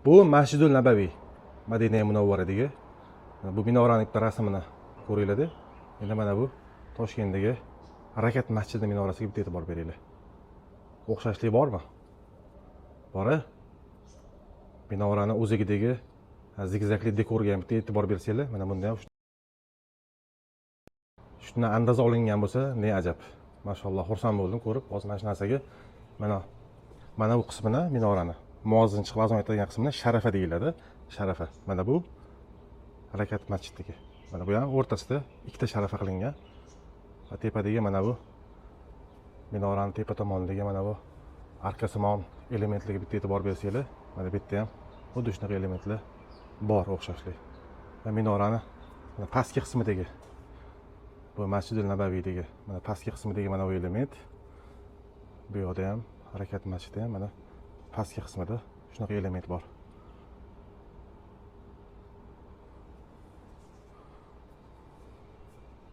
Bu Masjidul Nabaviy, Madina Munavvaradagi. Bu minorani bitta rasmini ko'ringlarda. Endi mana bu Toshkentdagi Harakat masjidi minorasiga bitta e'tibor beringlar. O'xshashlik bormi? Bor. Minorani o'zigidagi zigzagli dekorga ham bitta e'tibor bersanglar, mana bunda ham shundan andaza olingan bo'lsa, ne ajab. Mashalloh, xursand bo'ldim ko'rib. Hozir mana shu narsaga, mana bu qismini, minorani muozzin chiqib azon aytadigan qismini sharafa deyiladi. Sharafa. Mana bu Harakat masjidniki. Mana bu ham o'rtasida ikkita sharafa qilingan. Va tepadagi mana bu minorani tepa tomonidagi mana bu arkasimon elementlarga bitta e'tibor bersanglar, mana bu yerda ham xuddi shunaqa elementlar bor, o'xshashli. Va minorani mana pastki qismidagi, bu Masjidul Nabaviydagi mana pastki qismidagi mana bu element, bu yoqda ham, Harakat masjidi ham mana pastki qismida shunaqa element bor.